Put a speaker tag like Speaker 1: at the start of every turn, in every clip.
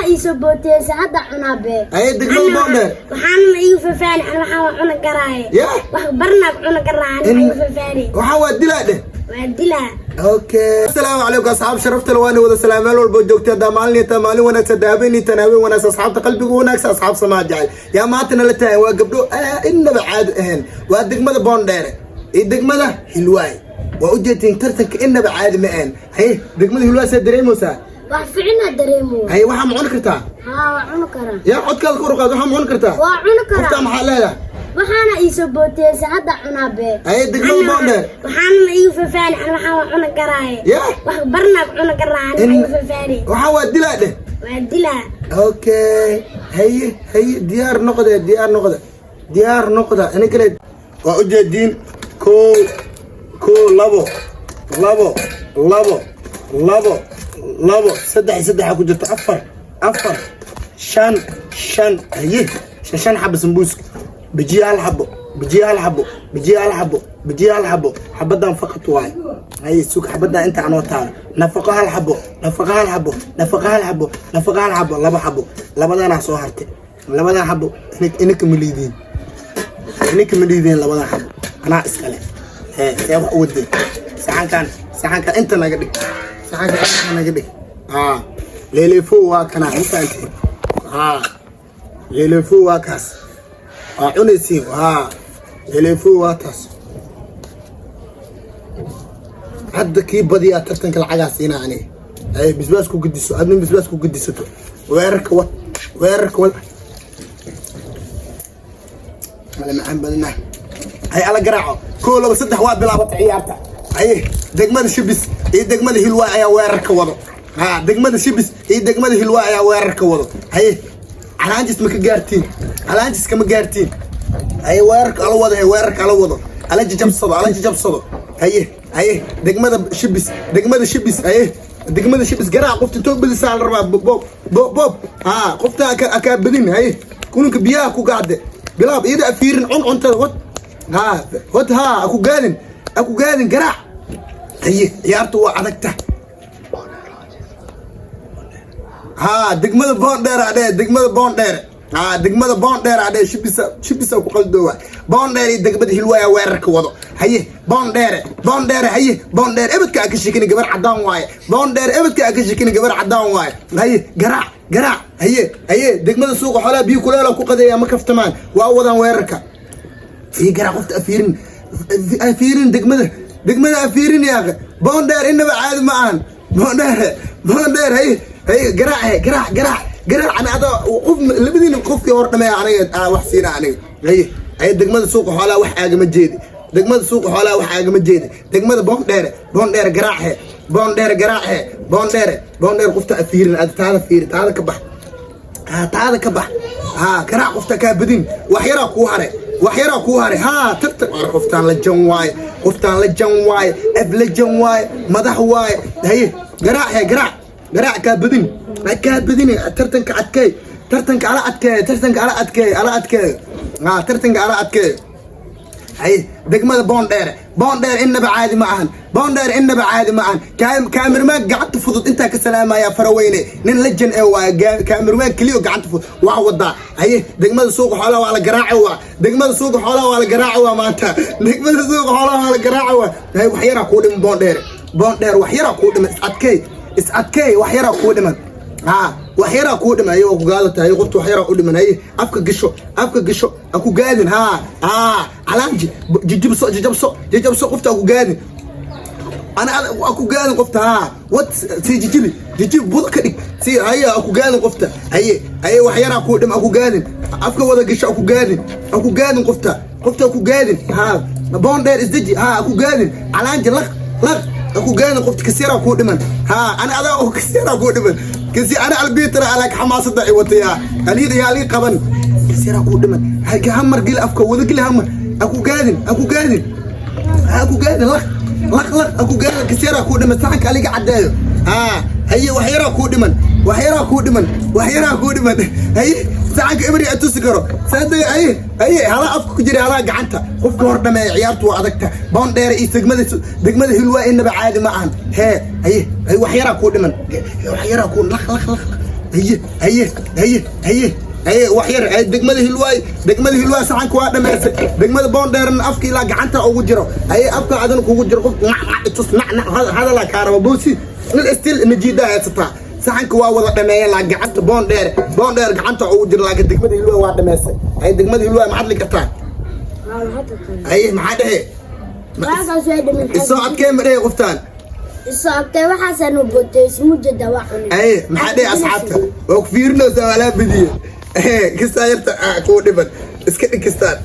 Speaker 1: Iisoo booteysa hadda cunaa bee.
Speaker 2: Haye, degmada Boondheer.
Speaker 1: Waxaana igu fafaani ana, waxaan waa cuna karaaye.
Speaker 2: Ya.
Speaker 1: Wax barnaag cuna karaa ana, igu fafaani.
Speaker 2: Waxaan waa dilaa dheh.
Speaker 1: Waa dilaa.
Speaker 2: Okay, asalaamu calaykum asxaab sharafta le, waana wada salaam meel walba joogtay. Haddaa maalin taa maalin wanaagsan, haddaa habeen tan habeen wanaagsan. Asxaabta qalbiga wanaagsan, asxaab samaa jecel, yaa maanta nala tahay waa gabdho innaba caadi ahayn. Waa degmada Boondheere iyo degmada Hilwaay. Waa ujeedtiin tartanka innaba caadi ma ahayn. Haye, degmada Hilwaay, see dareemaysaa?
Speaker 1: Wax ficina dareemo.
Speaker 2: Haye, waxaa ma cuni kartaa?
Speaker 1: Haa, waa cuni karaa.
Speaker 2: Yaa codkaada kor u qaad, waxaa ma cuni kartaa?
Speaker 1: Waa cuni
Speaker 2: Qoftaa
Speaker 1: karaa.
Speaker 2: maxaa leedahay?
Speaker 1: Waxaana iisoo booteysa hadda cunaa bee.
Speaker 2: Haye, degmada Boondheer.
Speaker 1: Waxaana igu fafaani ana, waxaan waa cuna karaaye.
Speaker 2: Ya.
Speaker 1: Wax barnaag cuna karaa ana, igu fafaani.
Speaker 2: Waxaa waa dilaa dheh.
Speaker 1: Waa dilaa.
Speaker 2: Okay, haye haye, diyaar noqde, diyaar noqde, diyaar noqda. Ina kale waa ujeediin: kow, kow, labo, labo, labo, labo, labo, saddex, saddexa ku jirta, afar, afar, shan, shan. Haye, shan shan xabo sambuuska, bijiya hal xabo, bijiya hal xabo, bijiya hal xabo, bijiya hal xabo. Xabadan faqat waay. Haye, sug, xabadan inta anoo taalo. Nafaqo hal xabo, nafaqo hal xabo, nafaqo hal xabo, nafaqo hal xabo, laba xabo. Labadanaa soo hartay, labadan xabo inaka ma liidiin, inaka ma liidiin. Labadan xabo anaa iskale. Hee, see wax u wadeen? Saxankan, saxankan inta naga dhig, saxankan inta naga dhig. Haa, leeleefo waa kanaa, ma fahanteen? Haa, leeleefo waa kaas, waa cunaysiin. Haa, leeleefo waa taas. Hadda kii badiyaa tartanka lacagaa siinaa aniga. Ay bisbaas ku gediso, adna bisbaas ku gedisato. Weerarka wad, weerarka wad. Mala macaan badana. Hay, ala garaaco. Koo, laba, saddex, waa bilaabatay ciyaarta. Haye, degmada Shibis iyo degmada Hilwaa ayaa weerarka wado. Ha, degmada Shibis iyo degmada Hilwaa ayaa weerarka wado. Haye, calaanjis ma ka gaartiin? Calaanjis kama gaartiin. Haye, weerarka ala wado. Haye, weerarka ala wado, ala jajabsado, ala jajabsado. Haye haye, degmada Shibis, degmada Shibis. Haye, degmada Shibis, garaac qofta intoo badisaa la rabaa. Bob bob bob. Ha, qofta akaa badin. Haye, kununka biyaha ku gaacde, bilaab iyada afiirin. Cun cuntada wad. Ha, wad. Ha, aku gaadin, aku gaadin, garaac. Haye, ciyaartu waa adagta. Ha, degmada Boondheer adhe, degmada Boondheer. Ha, degmada Boondheer adhe. Shibisa, Shibisa ku qaldoowa. Boondheer iyo degmada Hilwaaya weerarka wado. Haye, Boondheere, Boondheere. Haye, Boondheer, ebedka aa ka shekini, gabar cadaan waaye. Boondheer, ebedka aa ka shekini, gabar cadaan waaye. Haye, garaac, garaac. Haye haye, degmada suuqa xoolaha biyo kuleela ku qadeeya, ma kaftamaan, waa wadaan weerarka. Sii garaac qofta, afiirin, afiirin degmada, degmada afiirin yaaqe. Boondheer inaba caadi ma ahan. Boondheer, Boondheer. Haye haye, garaac. Haye, garaac, garaac, garaac. Ana ada qof labadiina qofkii hor dhameeya aniga wax siina aniga. Haye haye, degmada suuqa xoolaha wax aagama jeedi, degmada suuqa xoolaha wax aagama jeedi. Degmada Boondheere, Boondheere, garaac. He, Boondheere, garaac. He, Boondheere, Boondheere. Qofta afiirin ada, taada fiiri, taada ka bax. Ha, taada ka bax. Ha, garaac qofta, kaa badin. Wax yaraa kuu hare, wax yaraa kuu hare. Ha, tartan war. Qoftaan la jan waaye, qoftaan la jan waaye, af la jan waaye, madax waaye. Haye, garaac. He, garaac, garaac, kaa badin, kaa badin. Tartanka adkeey, tartanka ala adkeey, tartanka ala adkeey, ala adkeey. Ha, tartanka ala adkeey. Haye, degmada Boondheere, Boondheer innaba caadi ma ahan, Boondheer innaba caadi ma ahan. Kaamirmaan gacanta fudud intaa ka salaamaya, faraweyne, nin lejan ee waaya. Kaamirmaan keliyo gacanta fudud waa wadaa. Haye, degmada suuqa xoolaha waa la garaaci waa, degmada suuqa xoolaha waa la garaaci waa maanta, degmada suuqa xoolaha waa la garaaci waa. Haye, wax yaraa kuu dhiman, Boondheere, Boondheer, wax yaraa kuu dhiman. Is adkeey, is adkeey, wax yaraa kuu dhiman. Ha, wax yaraa kuu dhiman. Haye, waa ku gaada tahay qofta, wax yaraa u dhiman. Haye, afka gasho, afka gasho, ha ku gaadin. Ha ha, calaanji, jijibso, jijabso, jijabso qofta, ha ku gaadin. Ana ha ku gaadin qofta. Ha, wad, sii jijibi, jijibi, budo ka dhig si. Haye, ha ku gaadin qofta. Haye haye, wax yaraa kuu dhiman, ha ku gaadin. Afka wada gasho, ha ku gaadin, ha ku gaadin qofta, qofta ha ku gaadin. Ha, Boondheer, isdeji. Ha, ha ku gaadin. Calaanji, laq, laq, ha ku gaadin qofta. Kasyaraa kuu dhiman. Ha, ana adaa oo kasyaraa kuu dhiman, kasi ana albitra alaak xamaasada ay wataya aliiq yaa lii qaban. Kasyaraa kuu dhiman. Hamar geli, afka wada geli, hamar. Ha ku gaadin, ha ku gaadin, ha ku gaadin. Laq, laq, laq, ha ku gaadin. Kasyaraa kuu dhiman, saxanka aliga caddeeyo. Ha, haye, wax yaraa kuu dhiman, wax yaraa kuu dhiman, wax yaraa kuu dhiman. Haye, saxanka ibri a tusi karo saada. Haye haye, halaa afka ku jira, halaa gacanta. Qofka hor dhameeya, ciyaartu waa adagta. Boondheere iyo degmada, degmada Hilwaa innaba caadi ma ahan. Hee, haye haye, wax yaraa kuu dhiman, wax yaraa kuu. Laq, laq, laq. Haye, haye, haye, haye, haye, wax yar. Ay, Degmada Hilwaay, Degmada Hilwaay saxanka waa dhameysay. Degmada Boondheerna afka ilaa gacanta ugu jiro. Haye, afka adana kugu jiro. Qof nac nac itus, nac nac hadala kaa raba. Boosi mid still najiida haysataa. Saxanka waa wada dhameeyeen, laa gacanta Boondheer, Boondheer gacanta ugu jiro, laakiin Degmada Hilwaay waa dhameysay. Haye, Degmada Hilwaay, maxaad li kartaa? Haye, maxaa dhehe?
Speaker 1: Waxaas waa dhamin.
Speaker 2: Isoo adkee ma dhehe qoftaan?
Speaker 1: Isoo adkee, waxaasaan u bootay ismujada waa cunay.
Speaker 2: Haye, maxaa dhehe asxaabta? Waa ku fiirinaysaa, waa laa badiye. Kistaa yarta kuwa dhiban iska dhig, kistaan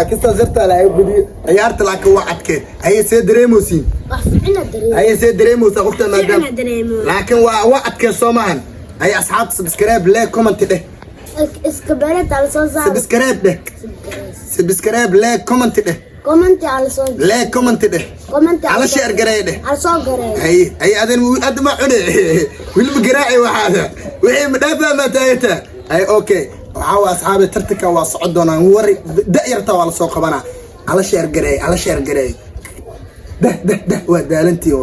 Speaker 2: kistaas yartaa laaga badiye ciyaarta, laakiin waa adkeed. Haye, see dareemeysiin?
Speaker 1: Wax ficina dareemo.
Speaker 2: Haye, see dareemeysaa qoftaan maadaama
Speaker 1: Ficina dareemo.
Speaker 2: Laakiin waa adkeed, soo maahan? Haye asxaabta, subscribe, like, comment dheh.
Speaker 1: Iska beerta ala soo saaro.
Speaker 2: Subscribe dheh. Subscribe, like, comment dheh.
Speaker 1: Comment ala soo.
Speaker 2: Like, comment dheh.
Speaker 1: Comment.
Speaker 2: Ala share gareey dheh.
Speaker 1: Ala soo gareey.
Speaker 2: Haye, haye, adan hadda ma cune weliba garaaci waxaada wixii ma dhaafaa ma taagata. Haye, okay, waxaa waa asxaabi, tartanka waa socon doonaan. Wari da yarta waa lasoo qabanaa. Ala share gareey, ala share gareey. Dah dah dah, waa daalantii.